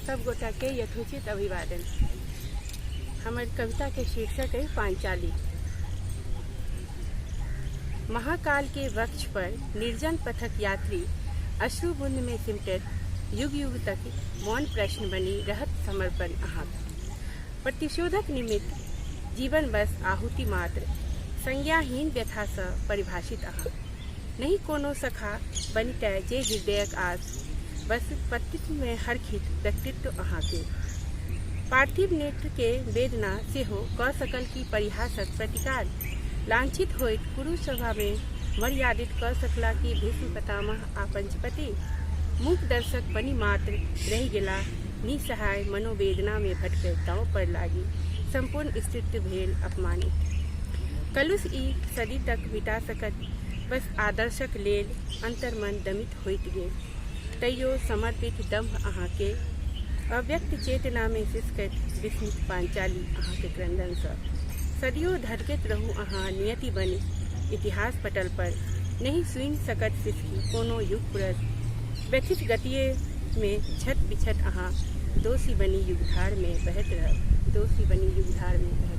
सब गोटा के यथोचित अभिवादन। हमर कविता के शीर्षक है पांचाली। महाकाल के वक्ष पर निर्जन पथक यात्री अश्रुबुंद में सिमटत युग युग तक मौन प्रश्न बनी रहत समर्पण अहाँक। प्रतिशोधक निमित्त जीवन बस आहुति मात्र संज्ञाहीन व्यथासँ परिभाषित अहाँ। नहि कोनो सखा बनितय जे हृदयक आस बस पतित्वमे हरखित व्यक्तित्व अहाँके। पार्थिव नेत्रके वेदना सेहो कऽ सकल की परिहासक प्रतिकार? लांछित होइत कुरु सभामे मर्यादित कऽ सकला की भीष्म पितामह आ पंचपति? मूक दर्शक बनि मात्र रहि गेलाह निःसहाय मनोवेदनामे भटकैत दाँव पर लागि सम्पूर्ण स्त्रीत्व भेल अपमानित। कलुष ई सदी तक मिटा सकत बस आदर्शक लेल अन्तर्मन दमित होइत गेल। तैयो समर्पित दम्भ अहाँके अव्यक्त चेतनामे सिसकैत विस्मित पांचाली अहाँके क्रन्दनसँ। सदियो धधकैत रहू अहाँ नियति बनि इतिहास पटल पर नहि सुनि सकत सिसकी कोनो युग पुरष व्यथित गतिये मे क्षत विक्षत अहाँ दोषी बनि युगधार मे बहैत रहब दोषी बनि युगधार मे बहैत।